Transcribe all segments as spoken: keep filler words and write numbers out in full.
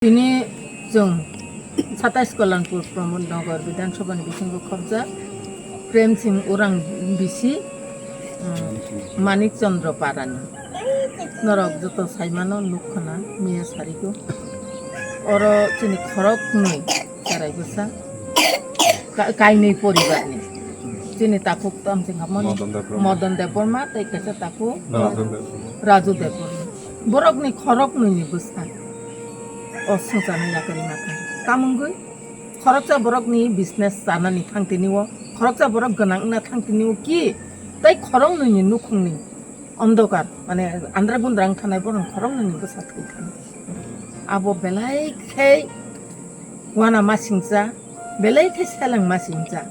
Tini chwng satais Kalanpur Pramod Nagar Bidhan Sabha ni bisingo khobjak Prem Singh Orang bisi, um, Manik Chandra Parani. Norok joto saimano nuk khna miya sarigo. Oro chini khorok nwi cherai bwsa. Ka-, kainwi poribarni. Chini takhuk tamo chwng hapmani Madan Debbarma. Madan Debbarma tei kaisa takhuk Raju Debbarma. Raju Debbarma. Borokni khorok nwi ni bwsa. O swngcharno yakarwi ma thang. Tamungwi khoroksa borokni business chanani thang tini o, khoroksa borok gwnang wngna thang tini o ki tei khorok nwi ni nukhungni ondokar, mane andra gundra wng thanai borok khorok nwi ni bwsa thwi thang. Abo belai khe wana ma singcha, belai khe seleng ma singcha.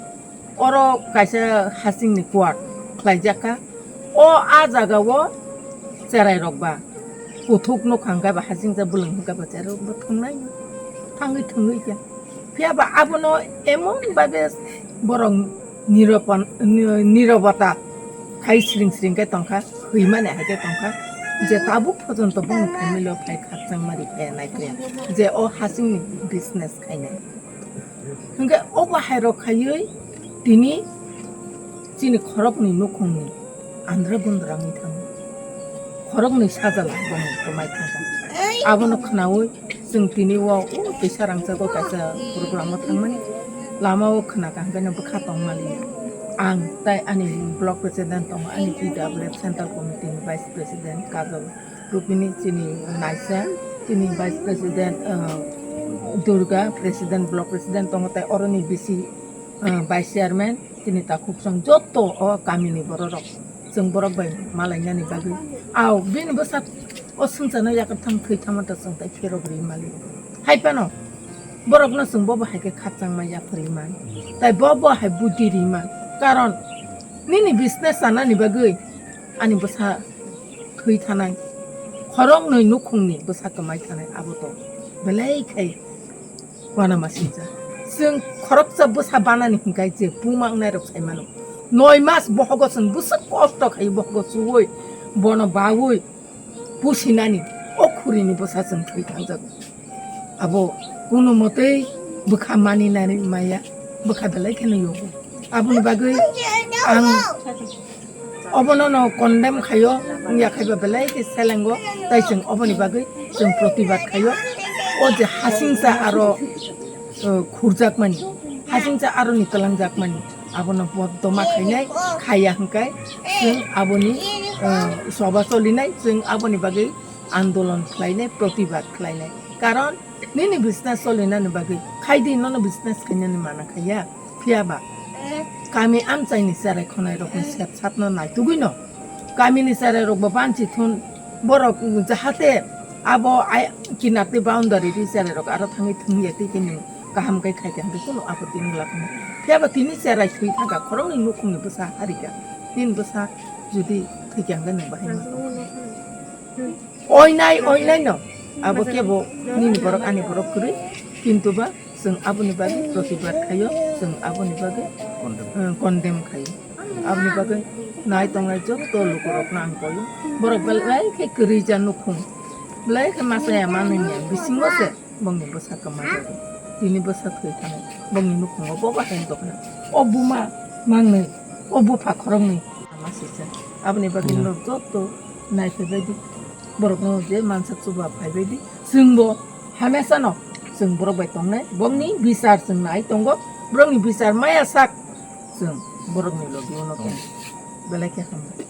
Oro kaisa hasingni kuar khlaijak kha. O a jaga o cherai rok ba kuthuk nuk hang khe ba hasingcha bwlwng hwn khe ba cherai rok bo thwngnai, thangwi thwngwi khe. Phiya ba abono emon babe borok niropan-, ni-, nirobota khai sring sring khe tongkha, hwimani hai khe tongkha, je tabuk pojonto bongni family o phai khakchangma ri phai nai phiya, je o hasingni business khainai. Hwnkhe o bahairok khaiwi tini chini khoroknwi nukhungni andra gundra wngwi thango. Khoroknwi sajla bongni kwmai thangkha. Abono khnaui chwng tini o, o kisa rangchago kaisa program o thangmani lama o khna kaham khe bwkha tongmani. Ang tai ani block president tongo, ani P W F central committee ni vice president Kajol Rupini chini naisa, chini vice president, ah, Durga president, block president tongo, tai oroni bisi, ah, vice chairman, chini takhuk song joto o kamini bororok, chwng borok bai malainani bagwi. Aw, bini bwsa o swngcharno yakartham thwi thama ta chwng tai pherok ri mali. Hai phano borokno chwng bobo hai khe khakchangma yapharwi man, tai bobo hai budi ri man, karon nini business chanani bagwi ani bwsa thwi thanai, khoroknwi nukhungni bwsa kwmai thanai, abo to belai khai uanama singcha. Chwng khoroksa bwsa banani hinkhai je buma wngnairok sai mano. Noi mas bohogo chwng bwswk kosto khai bohogo chuwi, bono bawi pusinani o khurini bwsa chwng thwi thangjago. Abo kunu motwi bwkha mani nani maya, bwkha belai kheno yogo. Aboni bagwi ang obono no condemn khayo, wngya khaiba belai khe selengo, tai chwng oboni bagwi chwng protibad khayo. O je hasingsa aro, uh, khurjakmani, hasingsa aroni twlangjakmani, abono bodoma khainai, khaiya hwnkhe chwng aboni, uh, soba cholinai, chwng aboni bagwi andolon khlainai, protibad khlainai. Karon nini business solinani bagwi khaidi, nono business khainani mana khaiya. Phiya ba kami amchaini cherai khonai rokni sep satno naitugwino kamini cherai rokbo banchi thun borok jahate abo ai kinatwi boundary ri cherai rok aro thangwi thwngya tei kini kaham khe khai khe hwnkhe kunu apoti wngla khna. Phiya ba tini cherai thwi thangkha khoroknwi nukhungni bwsa harika. Nini bwsa jodi thwikha hwnkhe nwng bahai ma tong. Oinai, oinai no. Abo kebo nini borok, ani borok kwrwi. Kintu ba chwng aboni bagwi protibad khaio, chwng aboni bagwi, eh, condemn khaio. Aboni bagwi nai tongnai joto lukurokno ang koio. Borok belai khe kwrwi ja nukhung. Belai khe masa ya manwi ya bisingo se bongni bwsa kwma jago. Tini bwsa thwi thangwi bongni nukhungo bobo hai wng tongkha. O buma mangnwi, o bupha khoroknwi. Ama sisa. Aboni bagwi norok joto nai phaibai di. Borokno je mansak chuba phaibai di. Chwngbo hamesa no chwng borok bai tongnai. Bongni bichar chwng nai tongo. Borokni bichar maya sak chwng borokni logi uno tongo. Belai khe hambai.